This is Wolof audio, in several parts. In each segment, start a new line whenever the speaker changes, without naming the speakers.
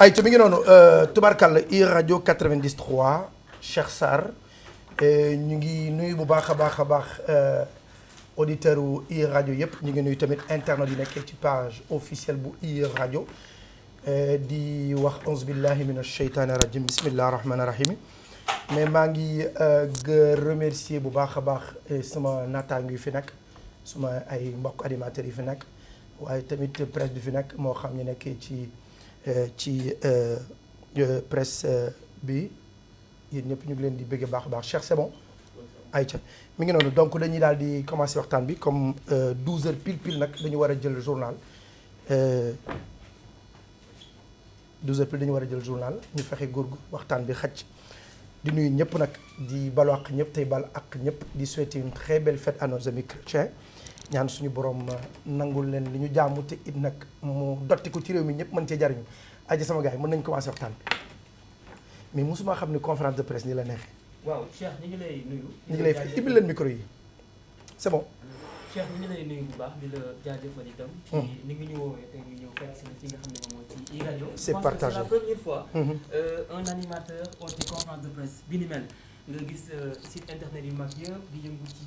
ay te mi ngi noonu tubarkalla i rajo 93 Cheikh Sarr ñu ngi nuyu bu baax a baax auditeur u i rajo yëpp ñu ngi nuyu tamit internet yi nekkee ci page officielle bu i rajo di wax auzu billahi min asheytaani rajim bismillahi rahmaani rahim mais maa ngi remercier bu baax a baax sama naataango yi fi nekk suma ay mbokk animateurs yi fi nekk waaye tamit presse bi fi nekk moo xam ñu nekkee ci presse bi yéen ñëpp ñu ngi leen di bëgg baax a baax Cheikh c'est bon ayca mi ngi noonu donc dañuy daal di commencer waxtaan bi comme 12h pile nag dañu war a jël journal 12h pile dañu war a jël journal ñu fexe góorgu waxtaan bi xaj di nuyu ñëpp nag di balu ak ñëpp tey bal ak ñëpp di souhaiter une très belle fête à nos amis chrétiens ñaan suñu borom nangul leen li ñu jaamu te it nag mu dotti ko ci réew mi ñëpp mën cee jariñu aja sama gars yi mën nañu commencer waxtaan bi mais mosuma xam ne conférence de presse ni la neexee.
waaw Cheikh ñu ngi lay nuyu.
ñu ngi lay fi ibbil leen micro yi c'est bon.
Cheikh ñu ngi lay nuyu bu baax di la jaajëfal itam. ci ni ngi ñu woowee tey ñu ñëw fekk si fi nga xam ne moom mooy ci i rajo.
c'est partagé
c'est la première fois. Un animateur oote conférence de presse bi ni mel. nga gis site internet yu mag yëpp di yëngu ci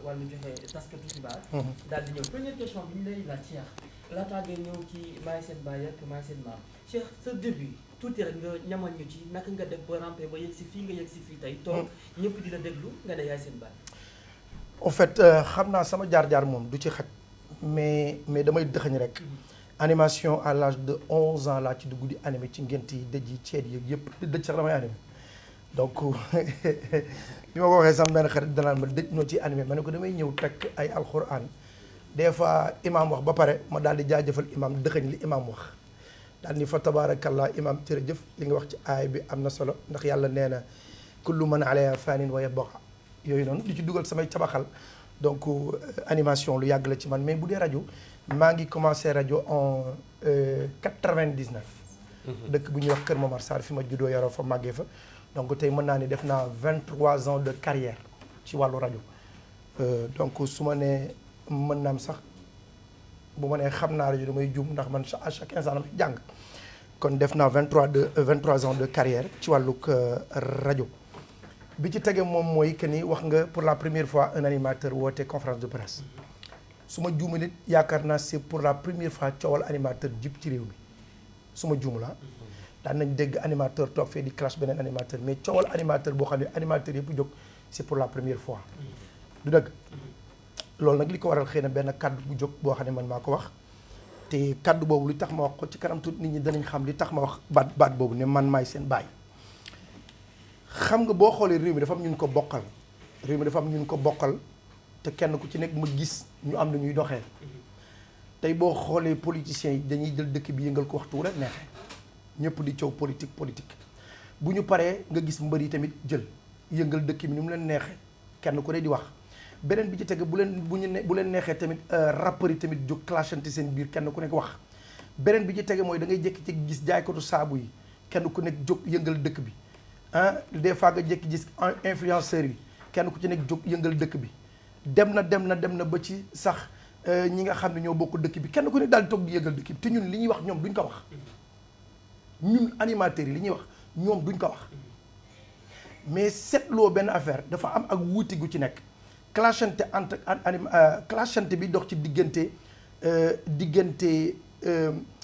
wàllu joxe taskatu xibaar. daal di ñëw première question bi ñu lay laaj Cheikh laataa ngay ñëw ci maay seen baay ak maay seen maam Cheikh sa début tuuti rek nga ñamal ñu ci naka nga def ba rampe ba yegg si fii nga yegg si fii tey toog ñëpp di la déglu nga ne yaay seen baay.
en fait xam naa sama jaar-jaar moom du ci xaj mais damay dëxañ rek. animation à l'âge de 11 ans laa ci dugg di animé ci ngent yi dëj yi ceet yi yëpp dëj sax damay animé. donc bi ma ko waxee sama benn xarit danaan ma dëj ñoo ci animé ma ne ko damay ñëw teg ay alxuraan des fois imam wax ba pare ma daal di jaajëfal imam dëxëñ li imam wax daal ni fa tabaarakallah imam jërëjëf li nga wax ci aay bi am na solo ndax yàlla nee na kullu man alayha fanin wa yabqa yooyu noonu di ci dugal samay cabaxal donc animation lu yàgg la ci man mais bu dee rajo maa ngi commencé rajo en 99 dëkk bu ñuy wax Kër Momar Sarr fi ma juddoo yaroo fa màggee fa donc tey mën naa ni def naa 23 ans de carrière ci wàllu rajo donc su ma nee mën naam sax bu ma nee xam naa rajo damay juum ndax man à chaque instant damay jàng kon def naa 23 ans de carrière ci wàllug rajo bi ci tege moom mooy que ni wax nga pour la première fois un animateur woote conférence de presse su ma juumu nit yaakaar naa c'est pour la première fois coowal animateur jib ci réew mi su ma juumu la daan nañ dégg animateur toog fee di clash beneen animateur mais coowal animateur boo xam ne animateur yëpp jóg c'est pour la première fois du dëgg loolu nag li ko waral xëy na benn kaddu bu jóg boo xam ne man maa ko wax te kaddu boobu li tax ma wax ko ci kanam tuuti nit ñi danañ xam li tax ma wax baat boobu ne man maay seen baay xam nga boo xoolee réew mi dafa am ñun ko bokkal réew mi dafa am ñun ko bokkal te kenn ku ci nekk ma gis ñu am na ñuy doxee tey boo xoolee politiciens yi dañuy jël dëkk bi yëngal ko waxtu wu la neexee ñëpp di coow politique bu ñu paree nga gis mbër yi tamit jël yëngal dëkk bi ni mu leen neexee kenn ku ne di wax beneen bi ci tege bu leen neexee tamit rappeurs yi tamit jóg clashante seen biir kenn ku nekk wax beneen bi ci tege mooy da ngay jékki-jékki gis jaaykatu saabu yi kenn ku nekk jóg yëngal dëkk bi des fois nga jékki gis influenceurs yi kenn ku ci nekk jóg yëngal dëkk bi dem na ba ci sax ñi nga xam ne ñoo bokk dëkk bi kenn ku nekk daal di toog di yëngal dëkk bi te ñun li ñuy wax ñoom duñ ko wax ñun animateurs yi li ñuy wax ñoom duñ ko wax mais seetloo benn affaire dafa am ak wuuti gu ci nekk clashante entre clashante bi dox ci diggante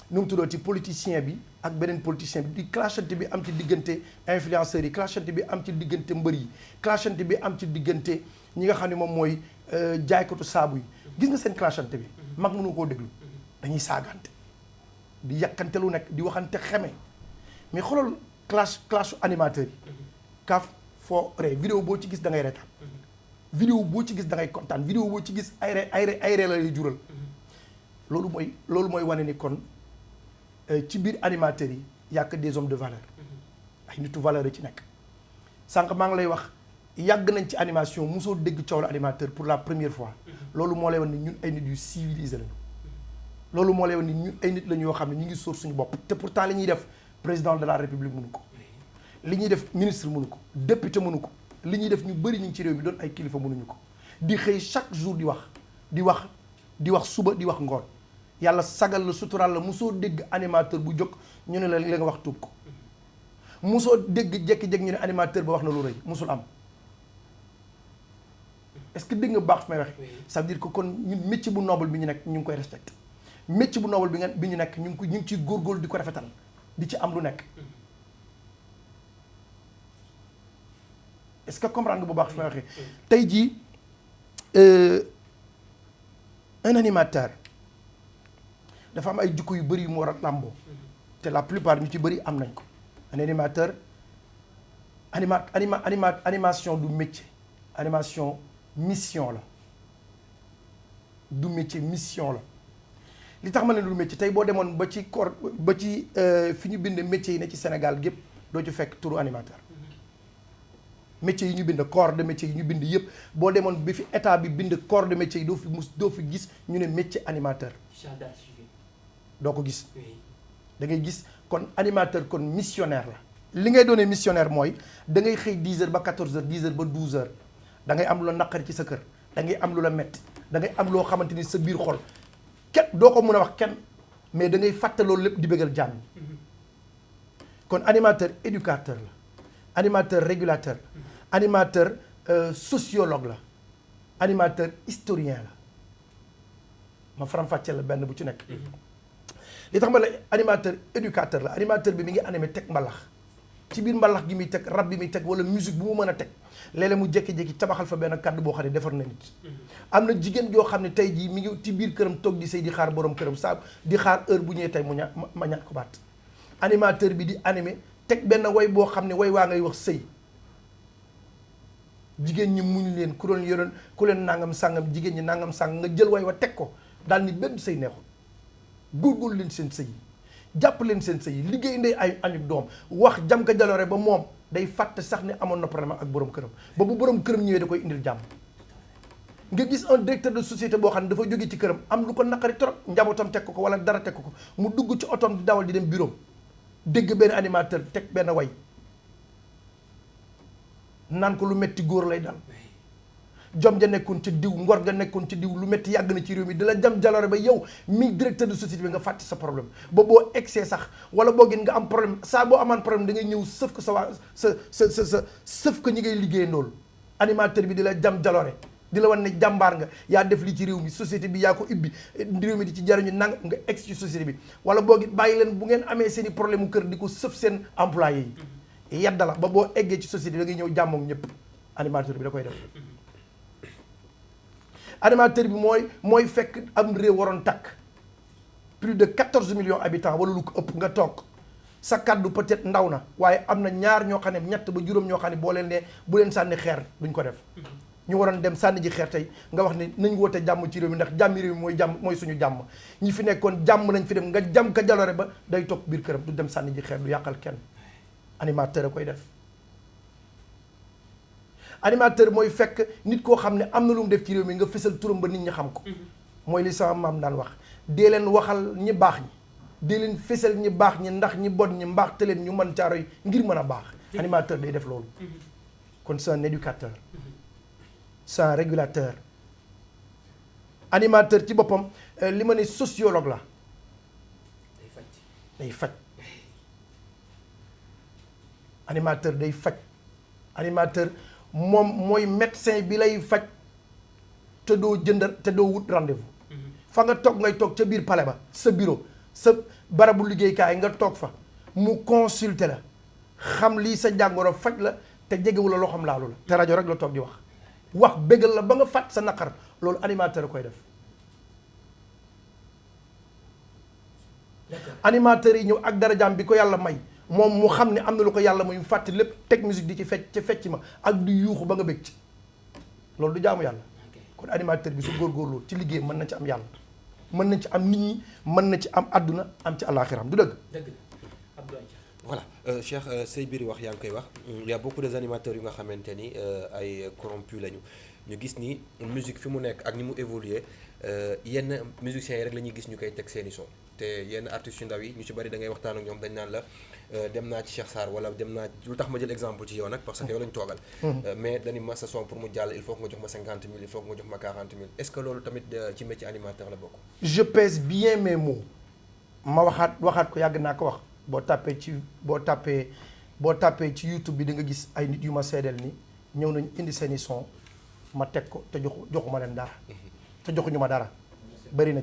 nu mu tuddoo ci politicien bi ak beneen politicien bi di clashante bi am ci diggante influenceurs yi clashante bi am ci diggante mbër yi clashante bi am ci diggante ñi nga xam ne moom mooy jaaykatu saabu yi gis nga seen clashante bi mag mënu koo déglu dañuy saagante di yàkkante lu nekk di waxante xeme mais xoolal clash animateurs yi kaaf foo ree vidéo boo ci gis da ngay reetaan vidéo boo ci gis da ngay kontaan vidéo boo ci gis ay ree la lay jural loolu mooy wane ni kon ci biir animateurs yi y a que des hommes de valeur ay nitu valeur yi ci nekk sànq maa ngi lay wax yàgg nañ ci animation mosoo dégg coow la animateur pour la première fois loolu moo lay wan ni ñun ay nit yu civilisé lañu loolu moo lay wan ni ñun ay nit lañu yoo xam ne ñu ngi sóor suñu bopp te pourtant li ñuy def président de la république mënu ko li ñuy def ministre mënu ko député mënu ko li ñuy def ñu bëri ñu ngi ci réew mi doon ay kilifa mënuñu ko di xëy chaque jour di wax suba di wax ngoon yàlla sagal la suturaal la mosoo dégg animateur bu jóg ñu ne la li nga wax tuub ko mosoo dégg jékki-jékki ñu ne animateur ba wax na lu rëy mosul am est-ce que dégg nga baax fi may waxe ça veut dire que kon ñun métier bu noble bi ñu nekk ñu ngi koy respecté métier bu noble bi ñu nekk ñu ngi ciy góorgóorlu di ko rafetal di ci am lu nekk est-ce que comprendre nga bu baax fi may waxee tey jii un animateur dafa am ay jikko yu bëri yu mu war a làmboo te la plupart ñu ci bëri am nañ ko un animateur animation du métier animation mission la du métier mission la li tax ma ne du métier tey boo demoon ba ci corps ba ci fi ñu bind métier yi ne ci Sénégal gépp doo ci fekk turu animateur métier yi ñu bind corps de métier yi ñu bind yëpp boo demoon bi fi état bi bind corps de métier yi doo fi gis ñu ne métier animateur doo ko gis da ngay gis kon animateur kon missionnaire la li ngay doonee missionnaire mooy da ngay xëy 10 heures ba 14 heures 10 heures ba 12 heures da ngay am lu la naqari ci sa kër da ngay am lu la metti da ngay am loo xamante ni sa biir xol kenn doo ko mën a wax kenn mais da ngay fàtte loolu lépp di bëggal jàmm kon animateur éducateur la animateur régulateur animateur sociologue la animateur historien la ma faram-fàccee la benn bu ci nekk li tax ma la animateur éducateur la animateur bi mi ngi animé teg mbalax ci biir mbalax gi muy teg rab bi muy teg wala musique bu mu mën a teg léeg-léeg mu jékki-jékki tabaxal fa benn kàddu boo xam ne defar na nit am na jigéen joo xam ne tey jii mi ngi ci biir këram toog di sëy di xaar borom këram saa di xaar heure bu ñëwee tey mu ma ñàkk ko baat animateur bi di animé teg benn way boo xam ne way waa ngay wax sëy jigéen ñi muñ leen ku doon yoroon ku leen nangam sàngam jigéen ñi nangam sàngam nga jël way wa teg ko daal ni benn sëy neexul góorgóorlu leen seen sëy yi jàpp leen seen sëy yi liggéey ndey ay añub doom wax jam ka jaloore ba moom day fàtte sax ne amoon na problème ak borom këram ba bu borom këram ñëwee da koy indil jàmm nga gis un directeur de société boo xam ne dafa jóge ci këram am lu ko naqari trop njabootam teg ko wala dara teg ko mu dugg ci otoom di dawal di dem bureau dégg benn animateur teg benn way naan ko lu metti góor lay dal jom ja nekkoon ca diw ngor ga nekkoon ca diw lu metti yàgg na ci réew mi di la jam jaloore ba yow mi directeur de société bi nga fàtte sa problème ba boo excès sax wala boo gën nga am problème saa boo amaan problème da ngay ñëw sëf ko sa sëf ko ñi ngay liggéey ndool animateur bi di la jam jaloore di la wan ne jàmbaar nga yaa def li ci réew mi société bi yaa ko ibbi réew mi di ci jariñu nang nga ex ci société bi wala boo gi bàyyi leen bu ngeen amee seen i problème mu kër di ko sëf seen employé yi yadda la ba boo eggee ci société da ngay ñëw jàmmoog ñëpp animateur bi da koy def animateur bi mooy fekk am réew waroon takk plus de 14 millions habitants wala lu ko ëpp nga toog sa kàddu peut-être ndaw na waaye am na ñaar ñoo xam ne ñett ba juróom ñoo xam ne boo leen ne bu leen sànni xeer duñ ko def ñu waroon dem sànni ji xeer tey nga wax ne nañ woote jàmm ci réew mi ndax jàmmi réew mi mooy suñu jàmm ñi fi nekkoon jàmm nañ fi dem nga jàmm ka jaloore ba day toog biir këram du dem sànni ji xeer du yàqal kenn animateur a koy def animateur mooy fekk nit koo xam ne am na lu mu def ci réew mi nga fësal turam ba nit ñi xam ko mooy li sama maam daan wax dee leen waxal ñi baax ñi dee leen fësal ñi baax ñi ndax ñi bon ñi mbaax te leen ñu mën caaro yi ngir mën a baax animateur day def loolu kon c'est un éducateur c'est un régulateur animateur ci boppam li ma ne sociologue la day faj animateur day faj animateur moom mooy médecin bi lay faj te doo jënd te doo wut rendez-vous fa nga toog ngay toog ca biir palais ba sa bureau sa barabu liggéeykaay nga toog fa mu consulter la xam lii sa jàngoro faj la te jegewu la loo xam laalu la te rajo rek la toog di wax bégal la ba nga fàtt sa naqar loolu animateur a koy def animateur yi ñëw ak darajaam bi ko yàlla may moom mu xam ne am na lu ko yàlla muy fàtte lépp teg musique di ci fecc ca fecc ma ak du yuuxu ba nga bëgg ci loolu du jaamu yàlla kon animateur bi su góorgóorloo ci liggéey mën na ci am yàlla mën na ci am nit ñi mën na ci am àdduna am ci àllaaxiram du dëgg
voilà Cheikh say biir wax yaa ngi koy wax il y a beaucoup des animateurs yu nga xamante ni ay corrompus lañu ñu gis ni musique fi mu nekk ak ni mu évoluer yenn musiciens yi rek la ñuy gis ñu koy teg seeni son te yenn artistes yu ndaw yi ñu ci bari da ngay waxtaan ak ñoom dañ naan la dem naa ci Cheikh Sarr wala dem naa lu tax ma jël exemple ci yow nag parce que yow lañ toogal mais dañu ma sa son pour mu jàll il faut que nga jox ma 50 000 il faut que nga jox ma 40 000 est-ce que loolu tamit ci métier animateur la bokk.
je pèse bien mes mots ma waxaat ko yàgg naa ko wax boo tàppee ci YouTube bi di nga gis ay nit yu ma seedeel ni ñëw nañu indi seeni son ma teg ko te joxuma leen dara te joxuñu ma dara bëri na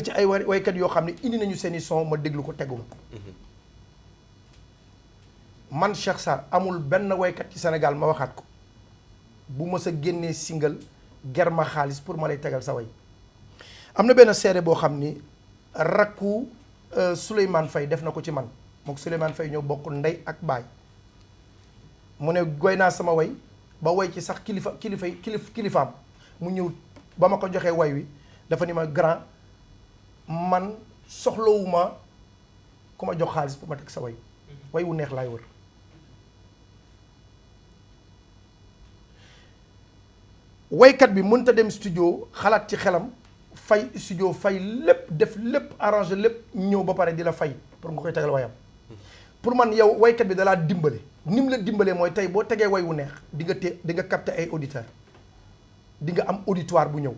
ci ay waykat yoo xam ne indi nañu seeni son ma déglu ko teguma man Cheikh Sarr amul benn waykat ci Sénégal ma waxaat ko bu ma sa génnee single ger ma xaalis pour ma lay tegal sa way am na benn seede boo xam ni rakku Souleymane Faye def na ko ci man mook Souleymane Faye ñoo bokk ndey ak baay mu ne goy naa sama way ba way ci sax kilifaam mu ñëw ba ma ko joxee way wi dafa ni ma grand man soxlawuma ku ma jox xaalis pour ma teg sa way way wu neex laay wër waykat bi mënta dem studio xalaat ci xelam fay studio fay lépp def lépp arrangé lépp ñëw ba pare di la fay pour nga koy tegal wayam pour man yow waykat bi dalaa dimbale ni mu la dimbalee mooy tey boo tegee way wu neex di nga capter ay auditeurs di nga am auditoire bu ñëw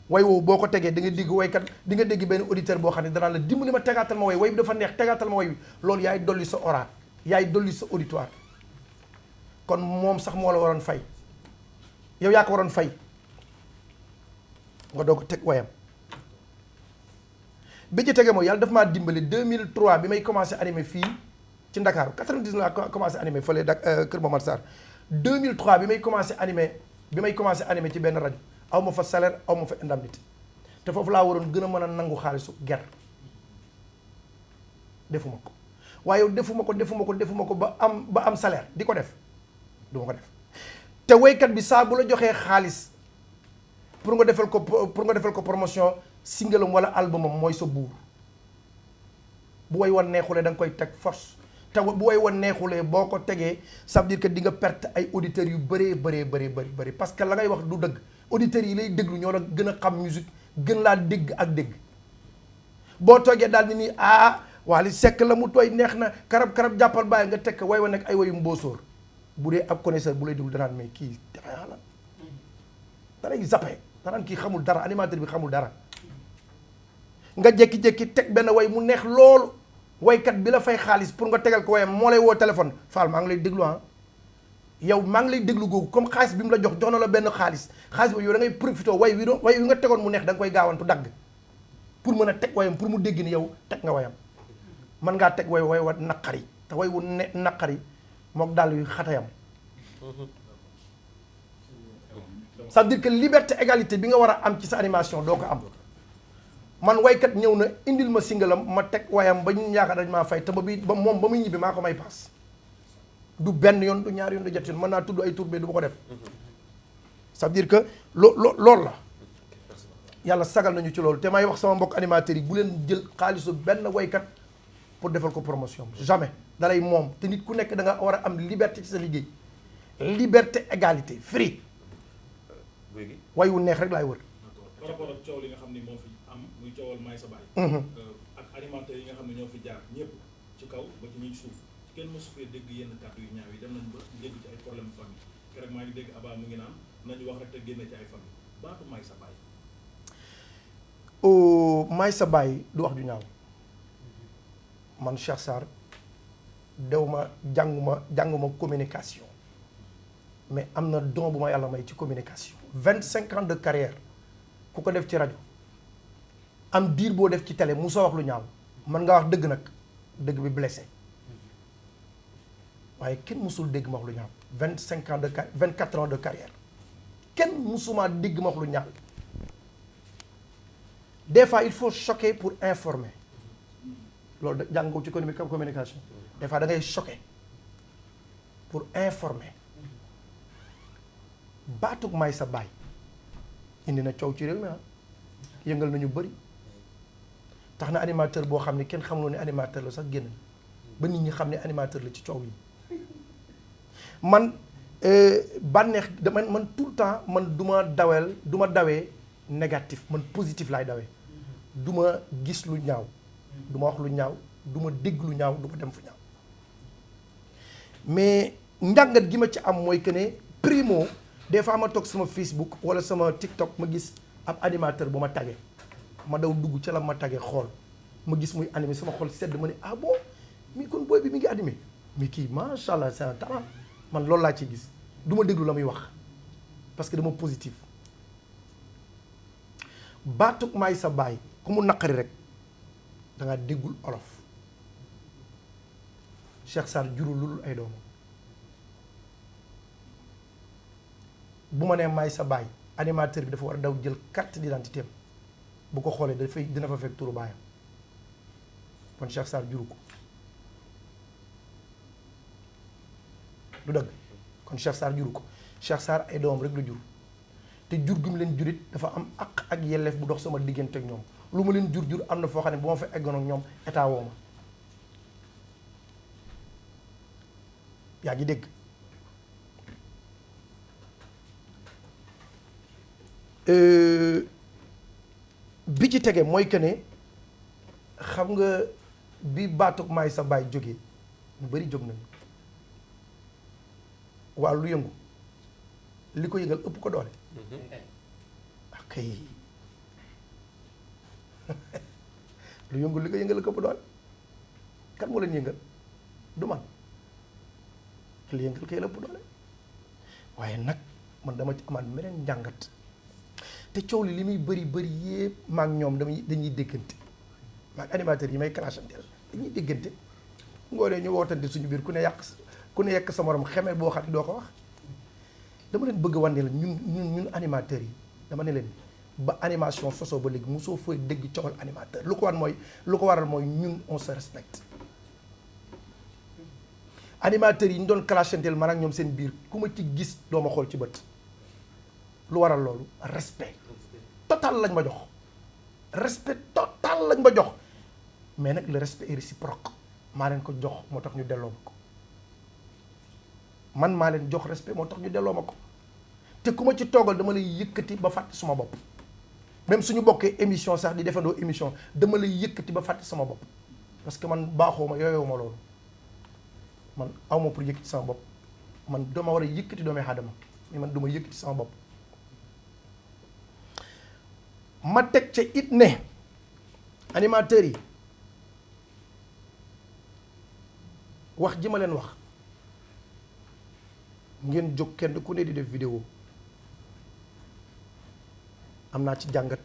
way woowu boo ko tegee di nga dégg waykat di nga dégg benn auditeur boo xam ne danaa la dimbali ma tegaatal ma way bi dafa neex tegaatal ma way wi loolu yaay dolli sa aura yaay dolli sa auditoire kon moom sax moo la waroon fay yow yaa ko waroon fay nga doo ko teg wayam bi ci tege mooy yàlla dafa maa dimbali 2003 bi may commencé animé fii ci Ndakaaru 90 laa commencé animé fële Kër Momar Sarr 2003 bi may commencé animé ci benn rajo aw ma fa salaire aw ma fa indemnité te foofu laa waroon gën a mën a nangu xaalisu ger defuma ko waaye defuma ko ba am salaire di ko def du ma ko def te waykat bi saa bu la joxee xaalis pour nga defal ko promotion single am wala albumam mooy sa buur bu way wan neexulee da nga koy teg force te bu way wan neexulee boo ko tegee ça veut dire que di nga perte ay auditeurs yu bëree parce que la ngay wax du dëgg auditeurs yi lay déglu ñoo la gën a xam musique gën laa dégg ak dégg boo toogee daal ni nii Wally Seck la mu tooy neex na karab jàppal bàyyi nga teg way wa nekk ay wayu mboosóor bu dee ab connaisseur bu lay déglu danaan mais kii dafa la danay zappé danaan kii xamul dara animateur bi xamul dara nga jékki-jékki teg benn way mu neex loolu waykat bi la fay xaalis pour nga tegal ko wayam moo lay woo téléphone Fall maa ngi lay déglu yow maa ngi lay déglu googu comme xaalis bi mu la jox na la benn xaalis ba yow da ngay profité way wi nga tegoon mu neex da nga koy gaawantu dagg pour mën a teg wayam pour mu dégg ni yow teg nga wayam mën ngaa teg way wa naqari te way wu naqari mook dàll yu xatayam ça veut dire que liberté égalité bi nga war a am ci sa animation doo ko am man waykat ñëw na indil ma singalam ma teg wayam ba ñu yaakaar dañ maa fay te ba moom ba muy ñibbi maa ko may paas du benn yoon du ñaari yoon du jot yoon mën naa tudd ay tur du ma ko def ça veut dire que loolu la yàlla sagal nañu ci loolu te may wax sama mbokk animateurs yi bu leen jël xaalisu benn waykat pour defal ko promotion jamais dalay moom te nit ku nekk da nga war a am liberté ci sa liggéey liberté égalité free way wu neex rek laay wër.
par rapport ak coow li nga xam ni moo fi am muy coowal May sa baay ak animateurs yi nga xam ne ñoo fi jaar ñëpp ci kaw ba ci ñuy suuf kenn mësu fee dégg yenn kàddu yu ñaaw yi dem nañ ba dégg ci ay problème famille keroog maa ngi dégg Abba mu ngi naan nañu wax rek te génne ci ay famille baatu May sa baay.
May sa baay du wax ju ñaaw man Cheikh Sarr jànguma communication mais am na don bu ma yàlla may ci communication 25 ans de carrière ku ko def ci rajo am diir boo def ci télé mu soo wax lu ñaaw man nga wax dëgg nag dëgg bi blessé waaye kenn musul dégg ma wax lu ñaaw 24 ans de carrière kenn musuma dégg ma wax lu ñaaw des fois il faut choquer pour informer loolu da jàng ko ci communication des fois da ngay choquer pour informer baatug May sa baay indi na coow ci réew mi yëngal nañu bëri tax na animateur boo xam ne kenn xamuloo ne animateur la sax génn ba nit ñi xam ne animateur la ci coow yi man bànneex man tout le temps man du ma dawee négatif man positif laay dawee du ma gis lu ñaaw du ma wax lu ñaaw du ma dégg lu ñaaw du ma dem fu ñaaw mais njàngat gi ma ci am mooy que ne primo des fois ma toog sama Facebook wala sama TikTok ma gis ab animateur bu ma tagee ma daw dugg ca la ma tagee xool ma gis muy animé sama xol sedd ma ne ah bon mi kon booy bi mi ngi animé mais kii macha allah c'est un talent man loolu laa ci gis du ma déglu la muy wax parce que dama positif baatuk maay sa baay ku mu naqari rek da ngaa déggul olof Cheikh Sarr jurul lul ay doomam bu ma nee maay sa baay animateur bi dafa war a daw jël carte d'identité am bu ko xoolee dina fa fekk turu baayam kon Cheikh Sarr juru ko du dëgg kon Cheikh Sarr juru ko Cheikh Sarr ay doomam rek la jur te jur gi mu leen jurit dafa am àq ak yelleef bu dox sama diggante ak ñoom lu ma leen jur am na foo xam ne bu ma fa eggoon ak ñoom état woo ma yaa ngi dégg bi ci tege mooy que ne xam nga bi baatuk maay sa baay jógee ñu bari jóg nañu waa lu yëngu li ko yëngal ëpp ko doole ok lu yëngu li ko yëngal ko ëpp doole kan moo leen yëngal du man li yëngal kay la ëpp doole waaye nag man dama ci amaat meneen njàngat te coow li muy bëri yépp maak ñoom dañuy déggante maak animateurs yi may clashanteel dañuy déggante ngoonee ñu wootante suñu biir ku ne yekk sa morom xeme boo xam ne doo ko wax dama leen bëgg wan ne la ñun animateurs yi dama ne leen ba animation sosoo ba léegi mosoo fooy dégg coowal animateur lu ko waral mooy ñun on se respecte animateurs yi ñu doon clashanteel man ak ñoom seen biir ku ma ci gis doo ma xool ci bët lu waral loolu respect total lañ ma jox respect total lañ ma jox mais nag le respect est réciproque maa leen ko jox moo tax ñu delloo ma ko man maa leen jox respect moo tax ñu delloo ma ko te ku ma ci toogal dama lay yëkkati ba fàtte suma bopp même suñu bokkee émission sax di defandoo émission dama lay yëkkati ba fàtte sama bopp parce que man baaxoo ma yooyoo ma loolu man awma pour yëkkati sama bopp man dama war a yëkkati doomi aadama mais man duma yëkkati sama bopp ma teg ca it ne animateurs yi wax ji ma leen wax ngeen jóg kenn ku ne di def vidéo am naa ci jàngat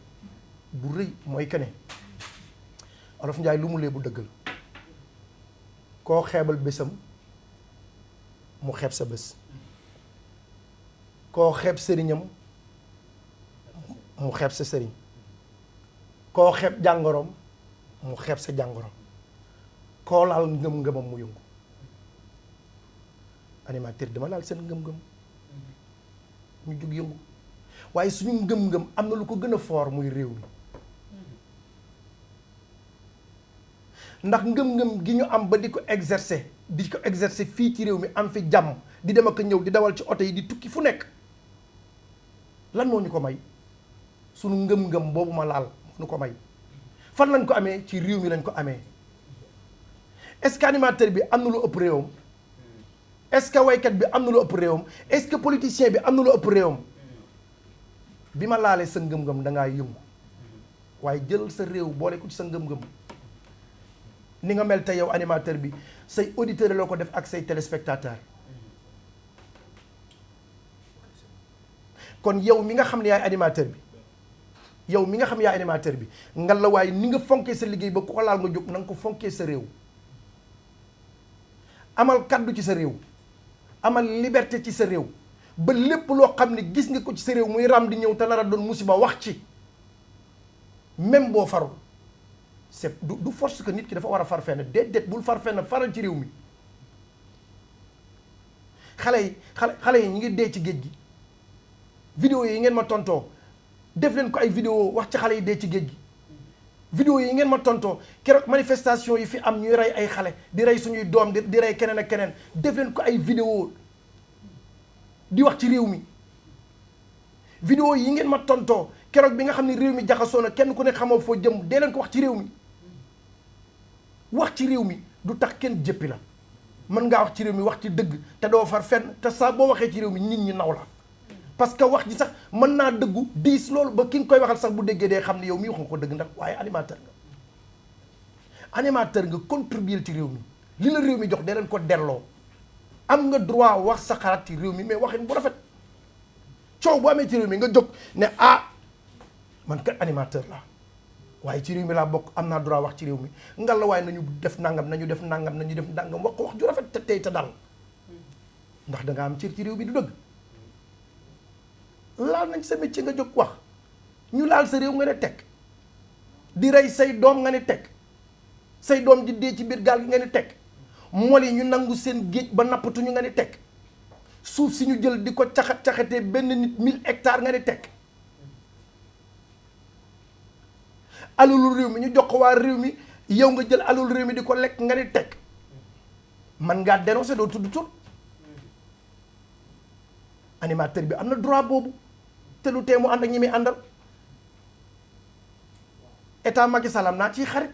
bu rëy mooy que ne Olof Njaay lu mu lee bu dëgg la koo xeebal bésam mu xeeb sa bés koo xeeb sëriñam mu xeeb sa sëriñ koo xeeb jàngoroom mu xeeb sa jàngoroom koo laal ngëm-ngëmam mu yëngu animateur dama laal seen ngëm-ngëm ñu jug yëngu waaye suñu ngëm-ngëm am na lu ko gën a fort muy réew mi ndax ngëm-ngëm gi ñu am ba di ko exercer fii ci réew mi am fi jàmm di dem ak ñëw di dawal ci oto yi di tukki fu nekk lan moo ñu ko may suñu ngëm-ngëm boobu ma laal moo ñu ko may fan lañ ko amee ci réew mi lañ ko amee est-ce que animateur bi am na lu ëpp réewam est-ce que waykat bi am na lu ëpp réewam est-ce que politicien bi am na lu ëpp réewam bi ma laalee sa ngëm-ngëm da ngaa yëngu waaye jël sa réew boole ko ci sa ngëm-ngëm ni nga mel te yow animateur bi say auditeur loo ko def ak say téléspectateur kon yow mi nga xam ne yaay animateur bi nga la waaye ni nga fonkee sa liggéey ba ku ko laal nga jóg na nga ko fonkee sa réew amal kaddu ci sa réew amal liberté ci sa réew ba lépp loo xam ne gis nga ko ci sa réew muy ram di ñëw te nar a doon musiba wax ci même boo farul c'est du force que nit ki dafa war a far fenn déedéet bul far fenn faral ci réew mi xale yi ñu ngi dee ci géej gi vidéo yi ngeen ma tontoo def leen ko ay vidéo wax ci xale yi dee ci géej gi vidéo yi ngeen ma tontoo keroog manifestation yi fi am ñuy rey ay xale di rey suñuy doom di rey keneen ak keneen def leen ko ay vidéo di wax ci réew mi vidéo yi ngeen ma tontoo keroog bi nga xam ne réew mi jaxasoo na kenn ku nekk xamoo foo jëm dee leen ko wax ci réew mi wax ci réew mi du tax kenn jëppi la mën ngaa wax ci réew mi wax ci dëgg te doo far fenn te saa boo waxee ci réew mi nit ñi naw la parce que wax ji sax mën naa dëggu diis loolu ba ki nga koy waxal sax bu déggee dee xam ne yow mii wax nga ko dëgg ndax waaye animateur nga contribuer ci réew mi li la réew mi jox dee leen ko delloo am nga droit wax sa xalaat ci réew mi mais waxin bu rafet coow bu amee ci réew mi nga jóg ne man kat animateur la waaye ci réew mi laa bokk am naa droit wax ci réew mi ngal la waaye nañu def nangam nañu def nangam wax ko wax ju rafet te tey te dal ndax da nga am cër ci réew mi du dëgg laal nañ sa métier nga jóg wax ñu laal sa réew nga ne teg di rey say doom nga ne teg say doom di dee ci biir gaal gi nga ne teg mool yi ñu nangu seen géej ba nappatuñu nga ne teg suuf si ñu jël di ko caxatee benn nit 1000 hectares nga ne teg alalu réew mi ñu jox ko waa réew mi yow nga jël alalu réew mi di ko lekk nga ne teg man ngaa dénoncer doo tudd tur animateur bi am na droit boobu te lu tee mu ànd ak ñi muy àndal état Macky Sall am naa ciy xarit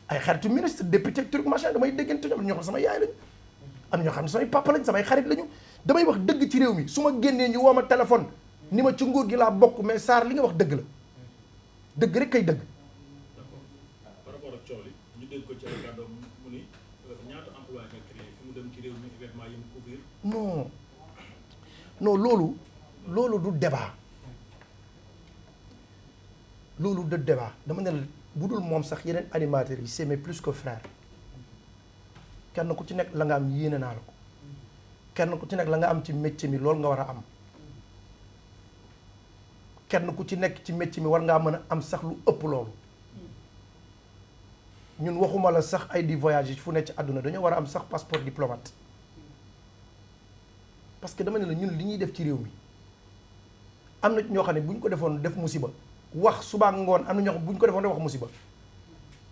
ay xaritu ministre député truc machin damay déggante ñoom ñoo xam sama yaay lañu am ñoo xam ne samay papa lañ samay xarit lañu damay wax dëgg ci réew mi su ma génnee ñu woo ma téléphone ni ma ci nguur gi laa bokk mais Sarr li nga wax dëgg la dëgg rek kay dëgg.
par rapport ak coow li ñu dégg ko ci ay kàddoom mu ni ñaata emploi nga créé fi mu dem ci réew mi événement yi mu couvrir.
non loolu du débat loolu du débat dama ne la bu dul moom sax yeneen animateurs yi c'est mes plus que frère kenn ku ci nekk la nga am yéene naa la ko kenn ku ci nekk la nga am ci métier mi loolu nga war a am kenn ku ci nekk ci métier mi war ngaa mën a am sax lu ëpp loolu ñun waxuma la sax ay di voyage fu nekk ci àdduna dañoo war a am sax passeport diplomate parce que dama ne la ñun li ñuy def ci réew mi am na ñoo xam ne bu ñu ko defoon def musiba wax suba ak ngoon am na ñoo xam bu ñu ko defoon def wax musiba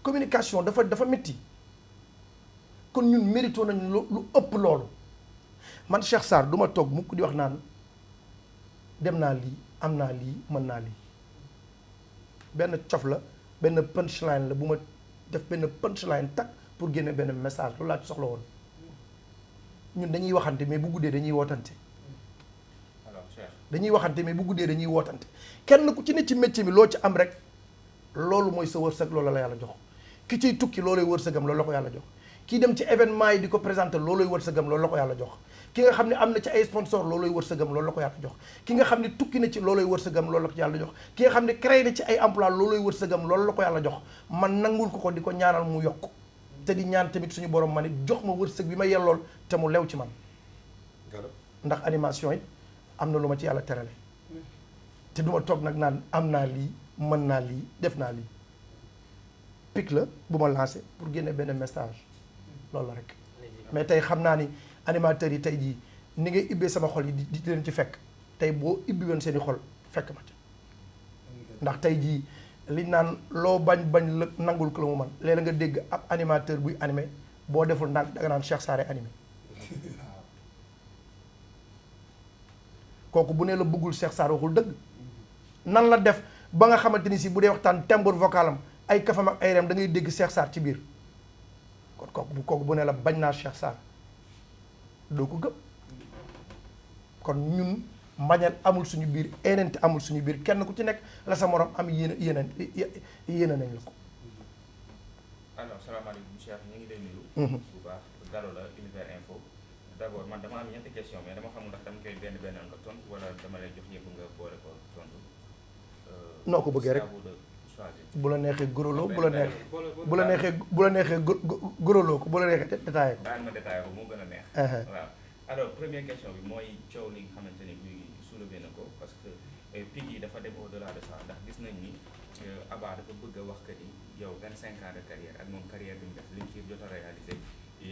communication dafa métti kon ñun mérito nañ lu ëpp loolu man Cheikh Sarr du ma toog mukk di wax naan dem naa lii am naa lii mën naa lii benn cof la benn punchline la bu ma def benn punchline tak pour génne benn message loolu laa ci soxla woon ñun dañuy waxante mais bu guddee dañuy wootante dañuy waxante mais bu guddee dañuy wootante kenn ku ci ne ci métier mi loo ci am rek loolu mooy sa wërsëg loolu la yàlla jox ki ciy tukki loolooy wërsëgam loolu la ko yàlla jox kii dem ci événement yi di ko présenter loolooy wërsëgam loolu la ko yàlla jox ki nga xam ne am na ci ay sponsor loolooy wërsëgam loolu la ko yàlla jox ki nga xam ne tukki na ci loolooy wërsëgam loolu la ko yàlla jox ki nga xam ne créé na ci ay emploi loolooy wërsëgam loolu la ko yàlla jox man nangul ko di ko ñaanal mu yokk te di ñaan tamit suñu borom ma ne jox ma wërsëg bi ma yellool te mu lew ci man ndax animation yi am na lu ma ci yàlla terale te duma toog nag naan am naa lii mën naa lii def naa lii pic la bu ma lancé pour génne benn message loolu la rek mais tey xam naa ni animateurs yi tey jii ni ngay ibbee sama xol yi di leen ci fekk tey boo ibbi woon seen i xol fekk ma ci ndax tey jii liñ naan loo bañ la nangul ko la mu man léeg-léeg nga dégg ab animateur buy animé boo deful ndànk danga naan Cheikh Sarr animé kooku bu ne la bëggul Cheikh Sarr waxul dëgg nan la def ba nga xamante ni si bu dee waxtaan timbre vocalam ay kafam ak ay rem da ngay dégg Cheikh Sarr ci biir kon kooku bu ne la bañ naa Cheikh Sarr doo ko gëm kon ñun mbañal amul suñu biir enente amul suñu biir kenn ku ci nekk la sa morom am yéene nañ la ko.
alors salaamaaleykum Cheikh ñu ngi lay nuyu. bu baax Gallo la Univers Info. d'abord man dama am ñetti question mais dama xamul ndax dama koy benn nga tontu wala dama lay jox yëpp nga boole ko tontu.
noo ko bëggee rek bu la neexee gëroloo bu la neexee gëroloo ko bu la neexee détaillé ko.
baal ma détaillé ko moo gën a neex. waaw alors première question bi mooy coow li nga xamante ni bii soulevé na ko parce que pic yi dafa dem au delà de ça ndax gis nañ ni Abba dafa bëgg a wax que ni yow 25 ans de carrière ak moom carrière bi mu def li mu ci jot a réalisé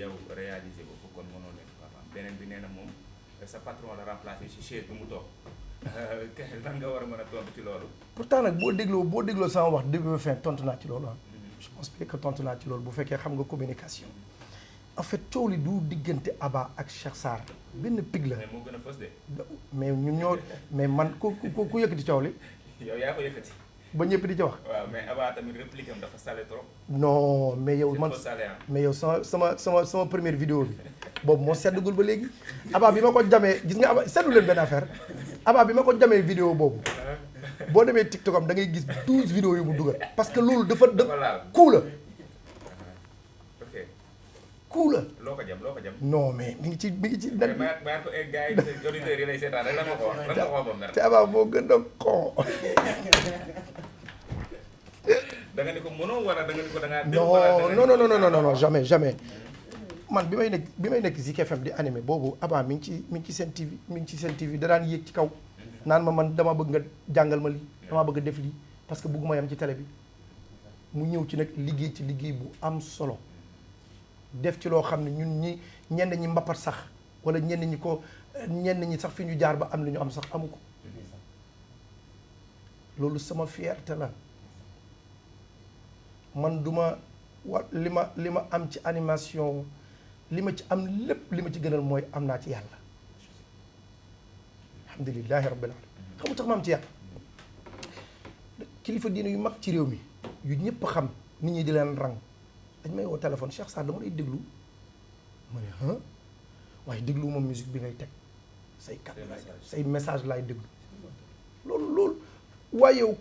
yow réalisé ko kon mënoo leen papa beneen bi nee na moom sa patron la remplacé ci chaise bi mu toog lan nga war a mën a tontu ci loolu.
pourtant nag boo dégloo sama wax début ba fin tontu naa ci loolu je pense que tontu naa ci loolu bu fekkee xam nga communication. en fait coow li du diggante Abba ak Cheikh Sarr benn pig la.
mais moo gën a fës de.
mais ñun ñoo mais man ku yëkkati coow li.
yow yaa ko yëkkati.
ba ñëpp di ci wax.
waaw mais Aba tamit réplique am dafa salé trop.
non mais yow man
salé
mais yow sama première vidéo bi boobu moo seddagul ba léegi. Aba bi ma ko jamee gis nga Aba seddu leen benn affaire Aba bi ma ko jamee vidéo boobu boo demee TikTok am da ngay gis 12 vidéos yu mu dugal parce que loolu dafa kuu la.
ok
kuu la.
loo ko jam.
non mais mi ngi ci net bi.
maa ko egg gars yi auditeurs yi lay seetaan rek lan nga ko wax lan nga ko wax ba mer.
te Aba moo gën a con.
da nga ni ko mënoo wala da nga ni ko da ngaa.
non jamais man bi may nekk Zik FM di animé boobu Aba mi ngi ci seen TV da daan yéeg ci kaw naan ma man dama bëgg nga jàngal ma lii dama bëgg a def lii parce que bëgguma yam ci télé bi mu ñëw ci nag liggéey ci liggéey bu am solo def ci loo xam ne ñun ñenn ñi mbappat sax wala ñenn ñi sax fi ñu jaar ba am li ñu am sax amu ko loolu sama fierté la man duma li ma am ci animation li ma ci am lépp li ma ci gënal mooy am naa ci yàlla alhamdulillahi rabbil alamin xamu tax ma am ci yàlla kilifa diine yu mag ci réew mi yu ñëpp xam nit ñi di leen rang dañ may woo téléphone Cheikh Sarr dama lay déglu ma ne waaye déglu moom musique bi ngay teg say kàddu say message laay déglu loolu waaye yow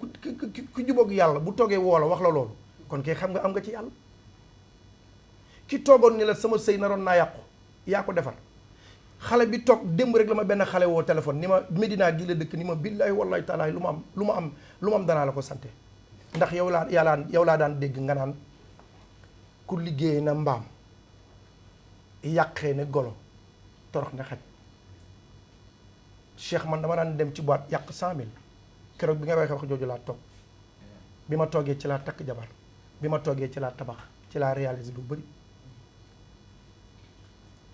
ku jubóog yàlla bu toogee woo la wax la loolu kon kay xam nga am nga ci yàlla ki toogoon ni la sama sëy naroon naa yàqu yaa ko defar xale bi toog démb rek la ma benn xale woo téléphone ni ma Medina gi la dëkk ni ma billahi wallahi taala lu ma am danaa la ko sante ndax yow laa daan dégg nga naan ku liggéey na mbaam yàqee ne golo torox ne xaj Cheikh man dama daan dem ci boîte yàq 100 000 keroog bi nga wax jooju laa toog bi ma toogee ci laa takk jabar bi ma toogee ci laa tabax ci laa réaliser lu bëri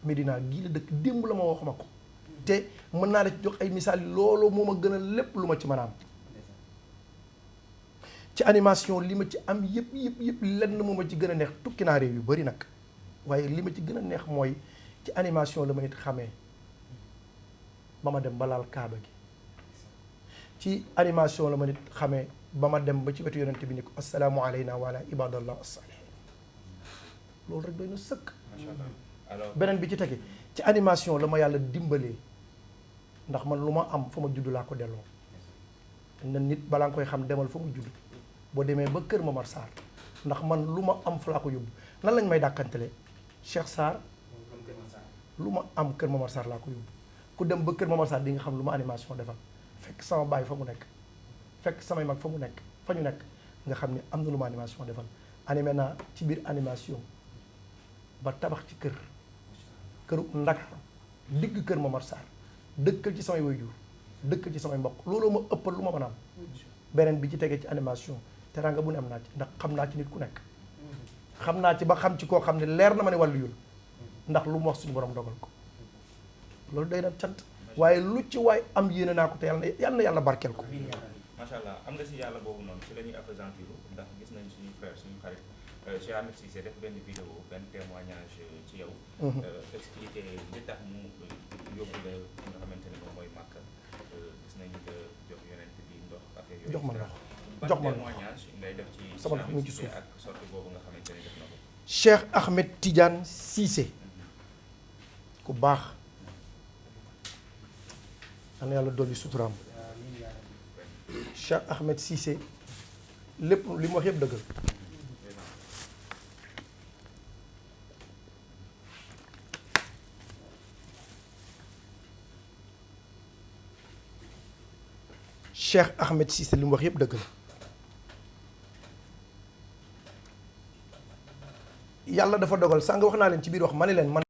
Medina gii la dëkk démb la ma wax ma ko te mën naa la ci jox ay misaal yi loolu moo ma gën a lépp lu ma ci mën a am ci animation li ma ci am yëpp lenn moo ma ci gën a neex tukki naa réew yu bëri nag waaye li ma ci gën a neex mooy ci animation la ma nit xamee ba ma dem ba laal kaaba gi ci animation la ma nit xamee ba ma dem ba ci wetu yonente bi ni ko assalaamu alayna wa ala ibadallah as-salihin loolu rek doy na sëkk. beneen bi ci tege ci animation la ma yàlla dimbalee ndax man lu ma am fa ma judd laa ko delloo na nit balaa nga koy xam demal fa mu judd boo demee ba kër Momar Sarr ndax man lu ma am fa laa ko yóbbu nan lañ may dàkkantele Cheikh Sarr lu ma am kër Momar Sarr laa ko yóbbu ku dem ba kër Momar Sarr di nga xam lu ma animation defal fekk sama baay fa mu nekk fekk samay mag fa ñu nekk nga xam ne am na lu ma animation defal animé naa ci biir animation ba tabax ci këru Ndakaaru digg kër Momar Sarr dëkkal ci samay waajur dëkkal ci samay mbokk looloo ma ëppal lu ma mën a am beneen bi ci tegee ci animation teraanga bu ne am naa ci ndax xam naa ci nit ku nekk xam naa ci ba xam ci koo xam ne leer na ma ne wàllu yul ndax lu mu wax suñu borom dogal ko loolu day na cant waaye lu ci waay am yéene naa ko te yàlla na yàlla barkeel ko.
macha allah am nga si yàlla boobu noonu ci la ñuy appesantir ndax gis nañ suñu frère suñu xarit Cheikh Ahmed Cissé def benn vidéo benn témoignage ci yow. expliqué li tax mu yóbbu la nga xamante ne moom mooy Màkka gis nañu nga jox yonent bi ndox affaire yooyu.
jox ma ndox
témoignage ngay def ci
sama ndox mi ngi ci suuf
ak sortie boobu nga xamante ne def na ko.
Cheikh Ahmed Tidiane Cissé ku baax am na yàlla dolli suturaam Cheikh Ahmed Cissé lépp li mu wax yëpp dëggal Cheikh Ahmed Cissé li mu wax yëpp dëgg la yàlla dafa dogal sànq wax naa leen ci biir wax ma ne leen man